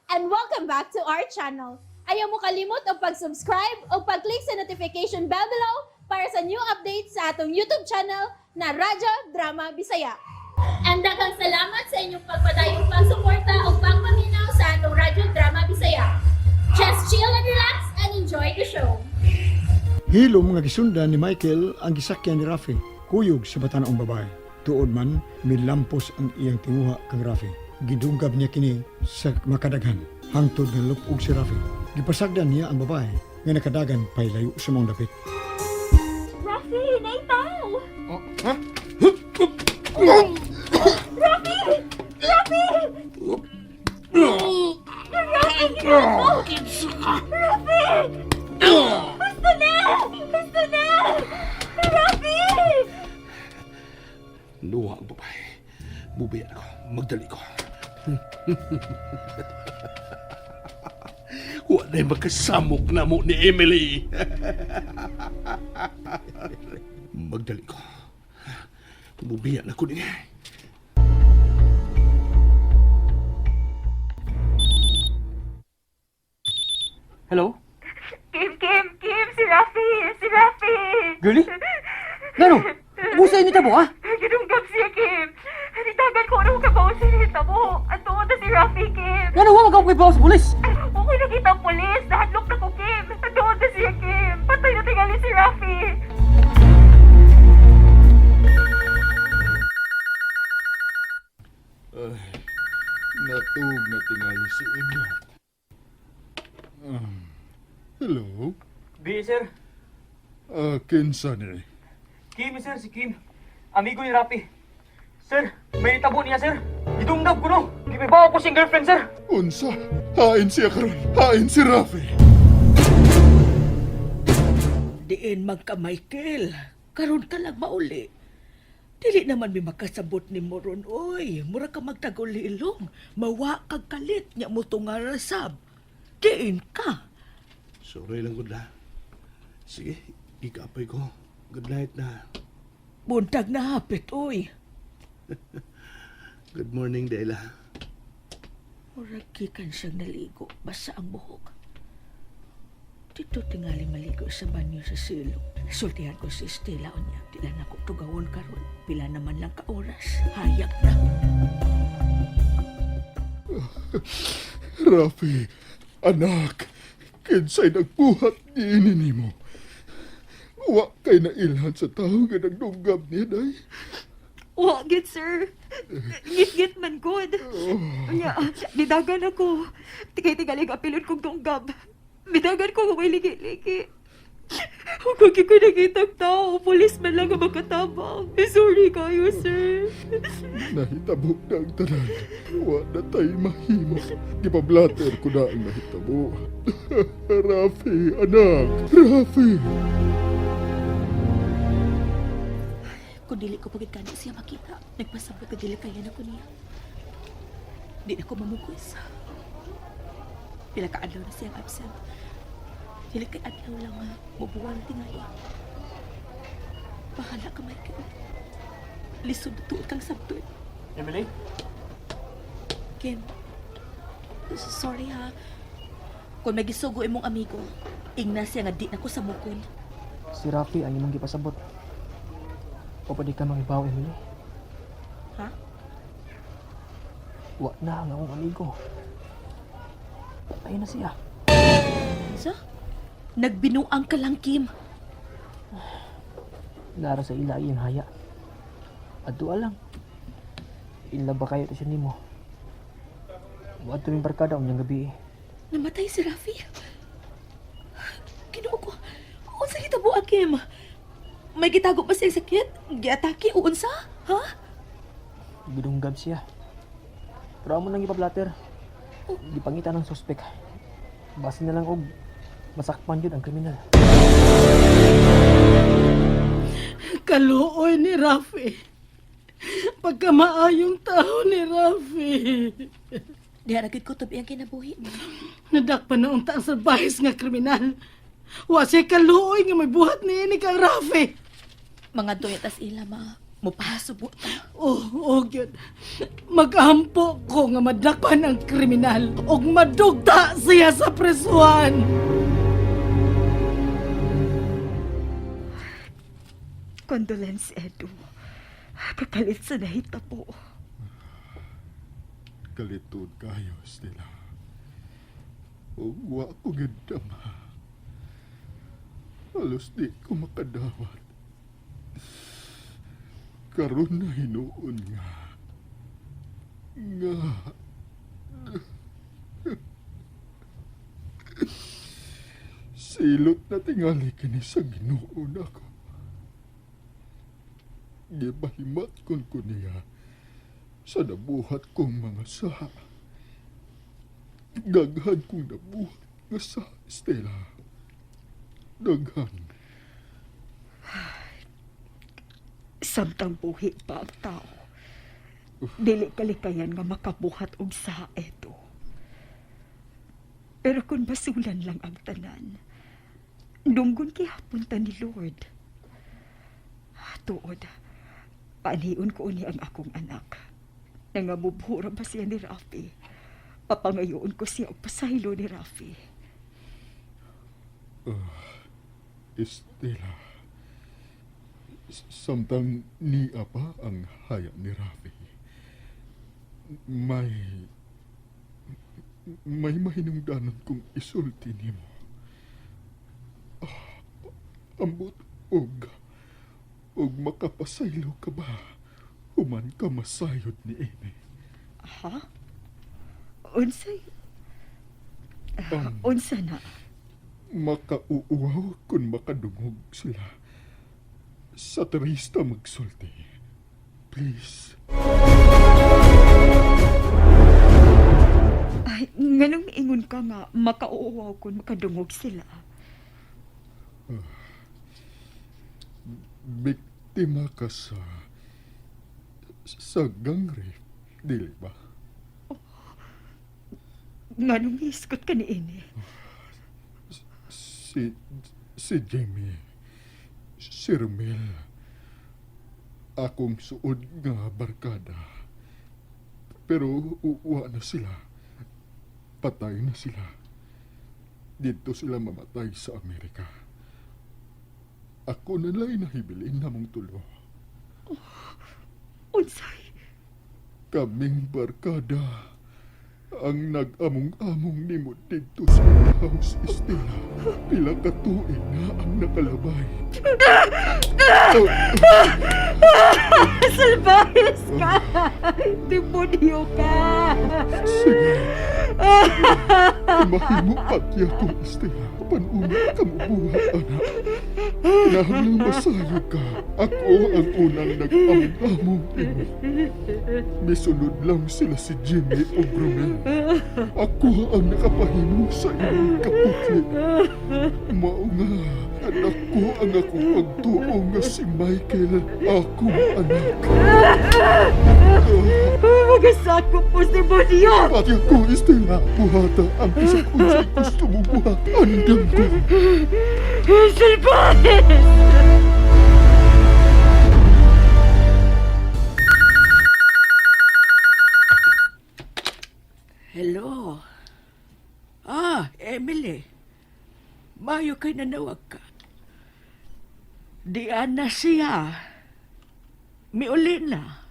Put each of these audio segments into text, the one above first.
And welcome back to our channel. Ayaw mo kalimot og pag-subscribe o pag-click sa notification bell below para sa new updates sa atong YouTube channel na Radyo Drama Bisaya. And daghang salamat sa inyong pagpadayong pagsuporta o pagpaminaw sa atong Radyo Drama Bisaya. Just chill and relax and enjoy the show. Hilom nga gisundan ni Michael ang gisakyan ni Rafi, kuyog sa batanaong babae. Tuod man, milampos ang iyang tinguha kang Rafi. Gidunggab niya kini sa makadaghan. Hangtod nga lupog si Rafi. Gipasagdan niya ang babae nga nakadagan paylayo sa maong dapit. Rafi, naitaw! Ha? Rafi! Rafi! Rafi! Rafi! Gusto na! Gusto na! Rafi! Luha ang babae. Bubayan ako. Magdali ko. Wala magkasamok na mo ni Emily. Magdali ko. Bubiyan ako niya. Hello? Kim, Kim, Kim, si Rafi, si Rafi. Girlie? Ngano? Usa ini tabo ah? Ginunggab siya, Kim. Nitagan ko ano kabaw si Tabo. Ang tuod na si Rafi, Kim. Ngano wa magkaupoy sa pulis? Okay nakita ang pulis. Nahadlok na ko, Kim. Ang tuod na siya, Kim. Patay na tingali si Rafi. Natug na tingali si Ina. Hello? B, sir. Ah, kinsa ni? Kim, sir, si Kim. Amigo ni Rapi. Sir, may tabo niya, sir. Gidunggab ko no. Gibibaw ko siyang girlfriend, sir. Unsa? Hain siya karon. Hain si Rafi. Diin man ka, Michael. Karon ka lang mauli. Dili naman mi makasabot ni mo ron, oy. Mura ka magtagulilong. Mawa kag kalit nya mo tungarasab. Diin ka. Sorry lang, good na. Sige, ikapay ko. Good night na. Buntag na hapit, oy. Good morning, Dela. Murag gikan siyang naligo. Basa ang buhok. Dito tingali maligo sa banyo sa silong. Sultihan ko si Stella unya. Di lang ako tugawon karon. Pila naman lang ka oras. Hayag na. Rafi, anak, kinsay nagbuhat niini nimo. Wa kay nailhan sa tao nga nagdunggab niya, day. Wa, gid, sir. Ngit-ngit man good. Unya, nidagan ako. Tigay-tigalig apilon kong tunggab. Midagan ko kung may ligi-ligi. Kung ko nakitang tao, pulis man lang ang makatabang. Sorry kayo, sir. Nahitabo na ang tanan. Wa na tay mahimo. Gipablater ko na ang nahitabo. Rafi, anak, Rafi. Kung dili ko pagid gani siya makita, nagpasabot ka dili kaya na ko niya. Di na ko mamugos. Pila ka adlaw na siyang absent. Dili kay adlaw lang nga, mubuwang tingali. Bahala ka, Michael. Lisod na tuod kang sabton. Emily? Kim, sorry ha. Kung may gisugo imong amigo, ingna siya nga di na ko samukon. Si Rafi ang imong gipasabot. O pa di ka mangibaw, Emily. Ha? Wa na ang akong amigo. Patay na siya. Sa? Nagbinuang ka lang, Kim. Lara sa ila iyang haya. Adto lang. Ila ba kayo to siya nimo? Muadto ming barkada unyang gabi. Namatay si Rafi. Ginoo ko. Unsa hitabo, Kim? May gitago pa siyang sakit? Giatake o unsa? Ha? Gidunggab siya. Pero amo nang ipablater. Gipangita ng suspek. Basin na lang og masakpan yun ang kriminal. Kaluoy ni Rafi. Pagkamaayong tao ni Rafi. Diha ra gid ko tubi ang kinabuhi mo. Nadakpan na unta ang salbahis nga kriminal. Wa siya kaluoy nga may buhat ni ini kang Rafi. Mga doy tas ila ma. Mupahasubo ta. Oh, oh, gyud. Magampo ko nga madakpan ang kriminal ug madugta siya sa presuhan. Condolence, Edu. Kakalit sa nahitabo. Kalitud kayo, Stella. Ug wa ko gidama. Halos di ko makadawat. Karon na hinuon nga. Nga. Silot na tingali kini sa Ginoo nako. Gibahimat kon ko niya sa nabuhat kong mga saha. Daghan kong nabuhat nga sa Stella. Daghan. Samtang buhi pa ang tao. Dili kalikayan nga makabuhat og sa Edu. Pero kung basulan lang ang tanan, dunggon gihapon ta ni Lord. Tuod, paanion ko ni ang akong anak. Nangamubhura ba siya ni Rafi? Papangayoon ko siya og pasaylo ni Rafi. Estela. Samtang niya pa ang haya ni Rafi. May... May mahinungdanon kong isulti nimo. Ah, ambot og og makapasaylo ka ba? Human ka masayod ni ini. Ha? Unsay? Ang Unsa na? makauuhaw kung makadungog sila. Sa turista magsulti. Please. Ay, nganong miingon ka nga makauuwaw kun makadungog sila. Biktima ka sa gang rape, dili ba? Nganong mihisgot ka ni ini? Si Jimmy, si Romel, akong suod nga barkada. Pero uwa na sila. Patay na sila. Dito sila mamatay sa Amerika. Ako na lang nahibilin namong tulo. Unsay? Kaming barkada ang nag-among-among nimo didto sa house, Estela. Pila ka tuig na ang nakalabay. Salbahes ka! Demonyo ka! Sige. Mahimo pagya ko, Estela. Panuna ka mubuhat, anak. Kinahanglang masayod ka. Ako ang unang nag-among-among nimo. Misunod lang sila si Jimmy o Romel. Ako ang nakapahimo sa imong kaputli. Mao nga, anak ko ang akong pagtuo nga si Michael, akong anak. Magasakop po sa demonyo! Pati ako, Estela, buhata ang bisag unsay gusto mo buhat. Andam ko. Salbahes! Hello. Ah, Emily. Mayo kay nanawag ka. Diyan na siya. Miuli na.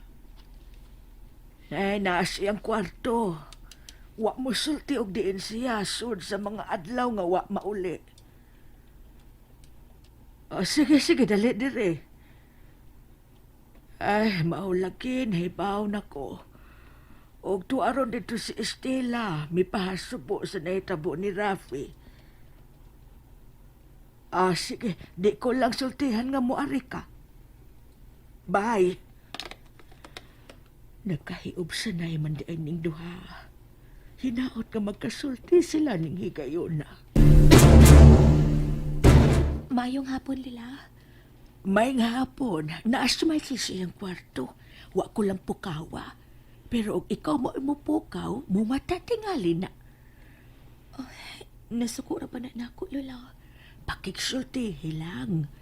Ay, naa siyang kwarto. Wa mo sulti og diin siya sud sa mga adlaw nga wa mauli. Oh, sige, sige, dali dire. Ay, maulagin, hibaw na ko. Og tuaron dito si Estela, mipahasubo sa nahitabo ni Rafi. Ah, sige, di ko lang sultihan nga moari ka. Bye. Nagkahiob sanay man di ay ning duha. Hinaot nga magkasulti sila ning higayona. Mayong hapon, Lila. May nga hapon, naas Michael sa iyang kwarto. Wa ko lang pukawa. Pero og ikaw mo imupukaw, mumata tingali na. Nasukura pa na nako, Lola. Pakigsultihi lang.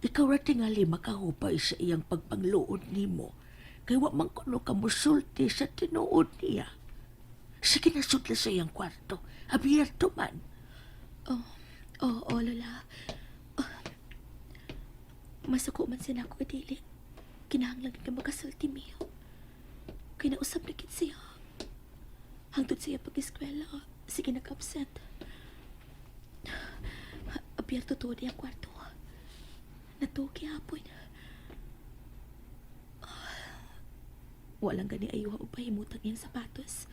Ikaw ra tingali makahupay sa iyang pagpangluod nimo. Kay wa man kuno ka musulti sa tinuod niya. Sige na sudla sa iyang kwarto. Abierto man. Oh, oh, Lola. Oh. Masuko man siya nako dili. Kinahanglan ka makasulti miyo. Kinausap na kit siya. Hangtod siya pag-eskwela, sige nag-absent. Abierto to ang kwarto. Natuki hapon. Walang gani ayuha og pahimutang iyang sapatos.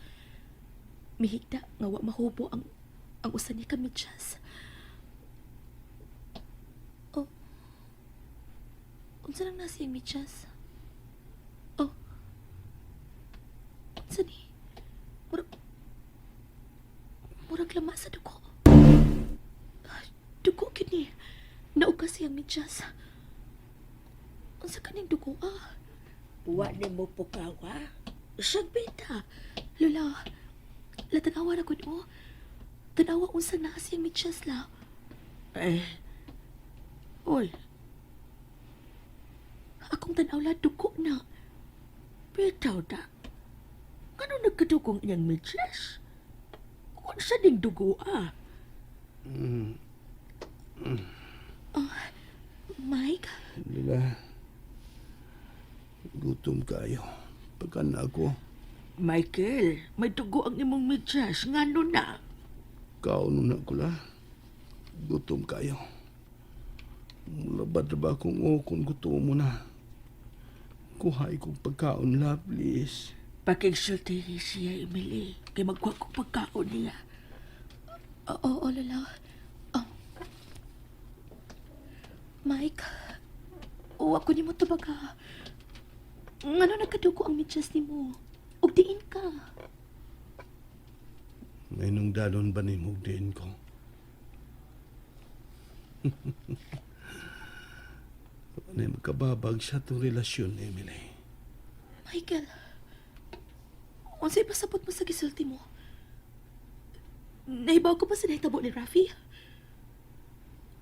Mihigda nga wa mahubo ang usa niya ka medyas. Oh. Unsa nang nasa iyang medyas? Oh. Unsa ni? Murag lama sa dugo. Ah, dugo kini. Naugas iyang medyas. Unsa kaning dugo ah? Wa nimo pukawa. Sagbita. Lola, la tanawa ra gud oh. Tanawa unsa na siyang medyas la. Eh. Uy, Akong tanaw la dugo na. bitaw da. Ngano nagkadugong iyang medyas? Unsa ning dugo ah? Mike, Lola, gutom kayo. Pagka na ako, Michael, may dugo ang imong medyas. Ngano na? kaon na ko la. Gutom kayo. Mulabad na ba akong okon gutom mo na? Kuhay kong pagkaon la, please. Pakigsulti ni siya, Emily. Kay magkuha ko pagkaon niya. Oo, oo, Lola. Oh. Mike, o ako nimo tubag ha. Ngano nagkadugo ang medyas nimo? Ug diin ka. Ngayon dalon ba ni din ko? Ano yung magkababag sa itong relasyon, Emily? Michael, unsay pasabot mo sa gisulti mo? Naibaw ko pa sa nahitabo ni Rafi.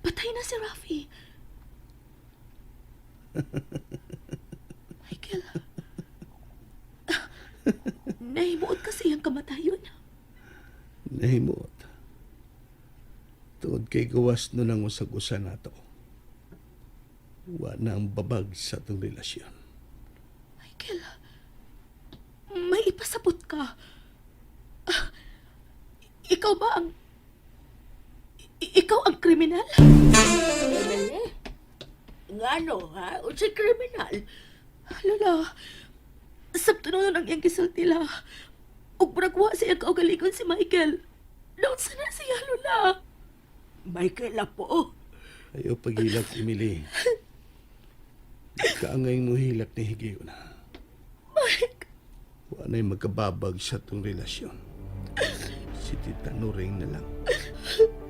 Patay na si Rafi. Michael, nahimuot kasi ang kamatayon. Nahimuot. Tuod kay gawas no nang usag-usa nato. Wa na ang babag sa itong relasyon. Michael, may ipasabot ka. Ah, ikaw ba ang... Ikaw ang kriminal? Emily? Ngano ha? Unsay kriminal? Lola, sabto na ang iyang gisulti la. Ug murag wa siya kaugalingon si Michael. Naunsa na siya, Lola? Michael, apo. Ayaw paghilak, Emily. Kaangay mo hilak ni Higeo na. Mike, Wa na'y magkababag sa itong relasyon. Si Tita Noring na lang.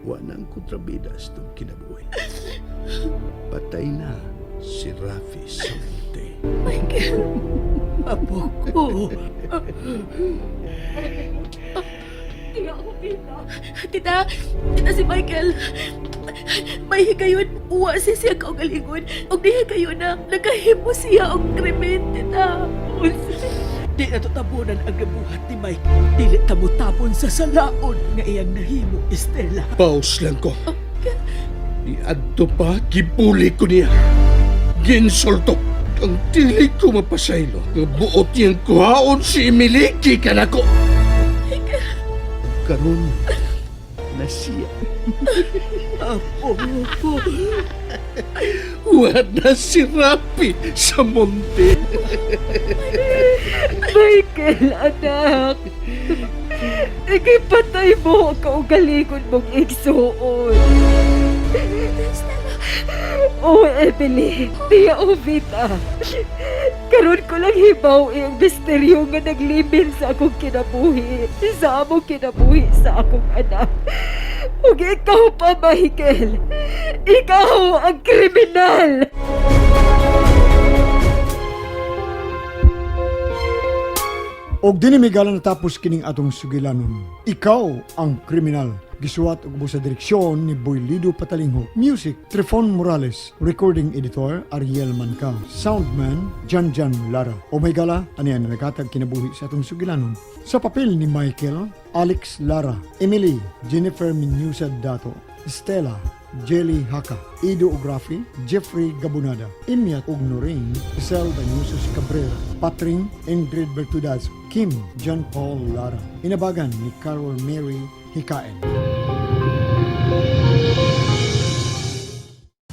Wa na ang kontrabida sa itong kinabuhi. Patay na si Rafi Samonte. Michael. Apo ko. Tita, tita si Michael. May higayon, uwa siya siya kaugalingon. Ug di higayon na nagahimo siya og krimen, tita. Di na to tabunan ang gabuhat ni Mike. Dili ta mo tapon sa salaon nga iyang nahimo, Estela. Pause lang ko. Di adto pa, gibuli ko niya. Ginsulto. Ang dili ko mapasaylo. Nga buot niyang kuhaon si Emily, gikan ako. Karon na siya. Apo ko. Wa na si Rapi sa monte. Michael, anak. Ikipatay mo ang kaugalingon mong igsuon. Oh, Emily, tiya o Vita. Karon ko lang hibaw ang misteryo nga naglimin sa akong kinabuhi, sa among kinabuhi sa akong anak. Ug ikaw pa, Michael. Ikaw ang kriminal. Og dinhi mi natapos kining atong sugilanon. Ikaw ang kriminal. Gisuwat ug sa direksyon ni Boylido Patalinghug. Music, Trifon Morales. Recording editor, Ariel Mancao. Soundman, Jan Jan Lara. O may gala, ani ang naghatag kinabuhi sa atong sugilanon. Sa papel ni Michael, Alex Lara, Emily, Jennifer Minusa Dato, Stella, Jelly Haka, Ido Ografi, Jeffrey Gabunada, Imyat ug Noreen, Giselle Banyusos Cabrera, Patring, Ingrid Bertudaz, Kim, John Paul Lara. Inabagan ni Carol Mary Hikaen.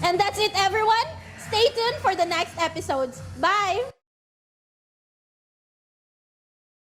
And that's it, everyone. Stay tuned for the next episodes. Bye!